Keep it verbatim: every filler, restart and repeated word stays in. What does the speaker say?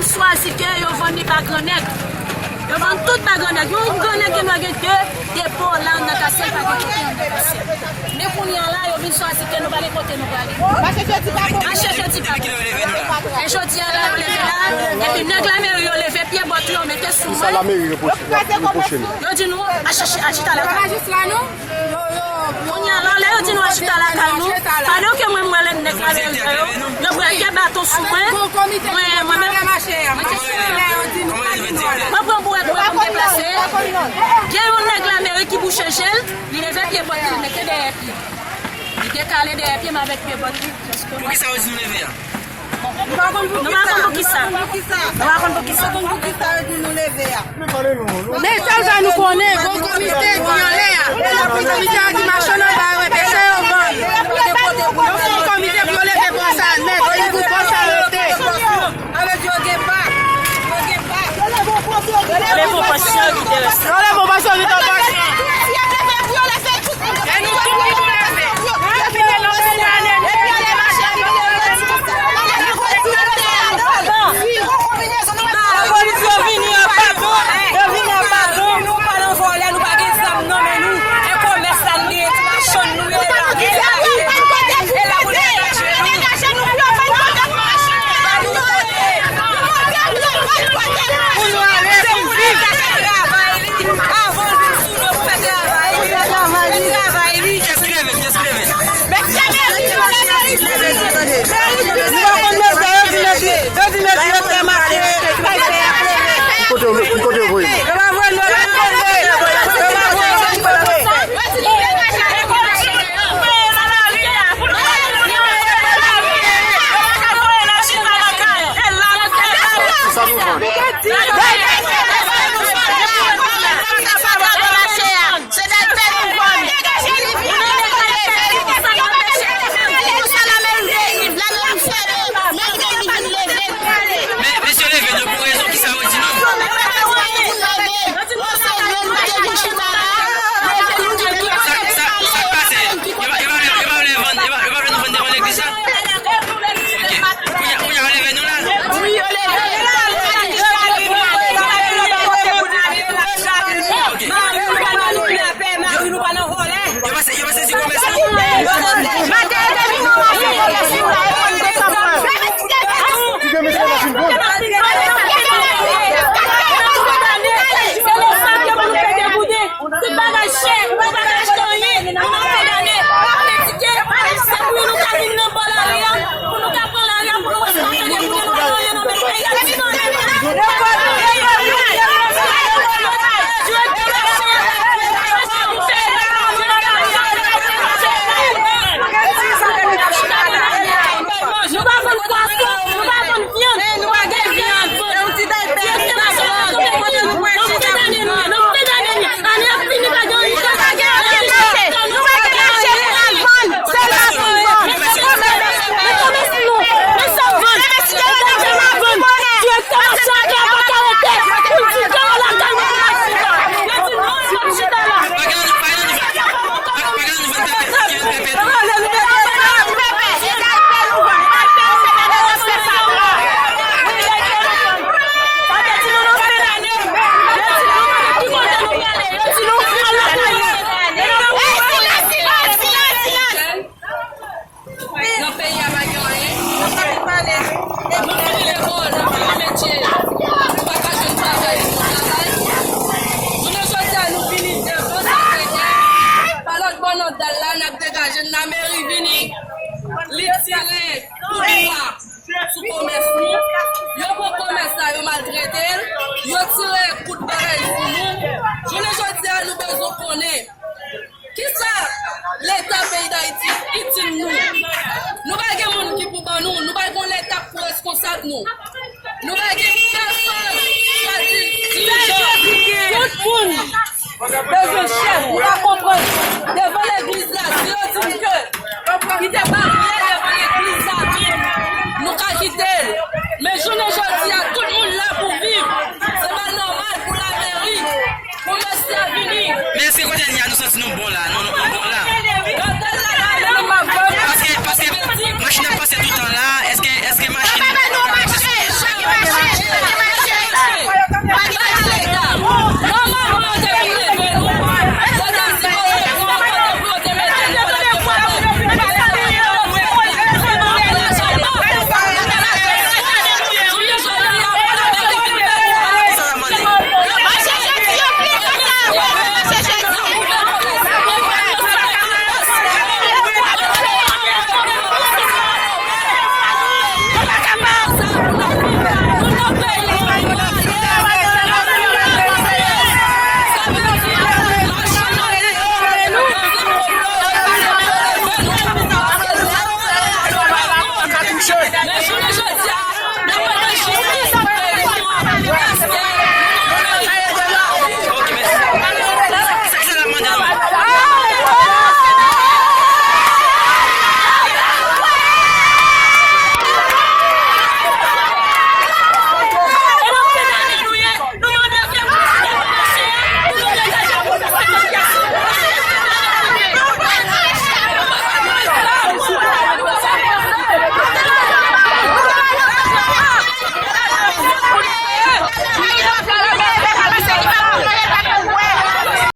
Chwazi ke yo vann li ba gran nèg. Yo vann tout ba gran nèg. Yon gran nèg gen dwa gen de depo la anndan Kasyèl, pa gen kote anndan Kasyèl. Men kounye a la, yo vin chwazi ke nou pa gen kote nou prale. Mache jodi pa konn. Mache jodi pa konn. E jodi a la, yo leve la, epi nèg lameri yo leve pye bòt yo, mete sou mwen. Yo di nou, a chita lakay nou. Kounye a la, lè yo di nou al chita lakay nou, pandan ke mwen, m wè lè nèg lameri sa yo, yo brake baton sou mwen, mwen, mwen menm, mwen pran bourèt mwen pou m deplase. Gen yon nèg lameri ki bouche je l, li leve pye bòt li, li mete dèyè pye. Li dekale dèyè pye m avèk pye bòt li. Poukisa yo di nou leve a? Nou pa konn poukisa. Nou pa konn poukisa. Nou pa konn poukisa yo di nou leve a. Men sèl sa nou konnen, gon komite ki anlè a. Komite a di machann anba yo, enben se yo vann. Yo fè yon komite pou yo leve bò sa nèt, se pou bò sa rete. Sa vle di yo gen bak. Yo gen bak. Yo leve yon pansyon ki te rete. Yo leve yon pansyon ki te rete. Lapolis yo vini an baton, yo vini an baton. Nou pa nan vòlè, nou pa gen zam nan men nou. E komès la nou genyen, ti machann nou ye la. E la pou nou degaje nou. Pou nou ale, pou nou viv. Avan l vin sou nou pou fè travay li. Fè travay li. Kiyès ki leve? Kiyès ki leve? Nou pa konn mesye, yo di mesye, yo di mesye yo trè mache. Ki kote yo, ki kote yo voye nou? Yo pa voye nou, yo pa voye. Yo pa voye nou. Se sa nou vann. Se dèyè tèt nou vann. Pou sa lameri vin, lameri fèmen, lameri vin leve. Men, mesye leve, nou pou rezon, kisa yo di nou? Sa, sa, sa k pase? Yo pa, yo pa vle, yo pa vle vann, yo pa, yo pa vle nou vann devan legliz la? Ok. Kounye a, kounye a, yo leve nou la? Wi, yo leve. Ok. Mari nou pa nan lapè, mari nou pa nan vòlè. Yo pa se-, yo pa sezi komès nou? Maten yo te vin nan mache komès nou la. Ki gen mesye machin bon? Se konsa ke pou nou fè debout. Tout bagay chè, nou pa ka achte anyen, nou nan fè dane, nou ap kritike, se pou nou ka vin nan bò lari a, pou nou ka pran lari a, pou nou wè si nou ka fè debout, nou pa gen anyen nan men nou, peyi a di nou anyen. Nou pa vann pwason, nou pa vann vyann, nou pa gen vyann. Nan peyi a pa gen anyen. Nou fini lekòl, nou fini metye. Nou pa ka jwenn travay, nou travay. Jounen jodi a, nou vini devan sa fè gen. Pa lòt bò nan dal la, n ap degaje n, lameri vini. Li tire kou dwa sou komès nou. Yo pran komès la, yo maltrete l. Yo tire kout bagay sou nou. Jounen jodi a, nou bezwen konnen kisa Leta peyi Dayiti itil nou. Nou pa gen moun ki pou ban nou. Nou pa gen yon Leta pou responsab nou. Nou pa gen pèsonn ki ka di, dirijan. Tout moun bezwen chèf, ou pa konprann. Devan legliz la, si yo di m ke li te ba